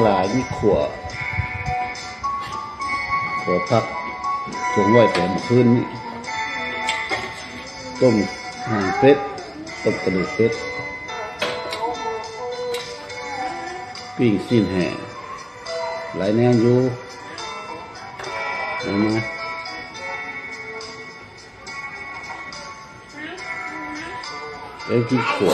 ຫຼາຍ ມີຂົ້ວ ຂົ້ວຜັກ ຕົງໄວ້ແຕ່ມື້ຄືນນີ້ ຕົ້ມຫາງເປັດ ຕົ້ມກະດູກເປັດ ປີ້ງຊີ້ນແຫ້ງ ຫຼາຍແນວຢູ່ ເອົາມາ ໄປກິນຂົ້ວ.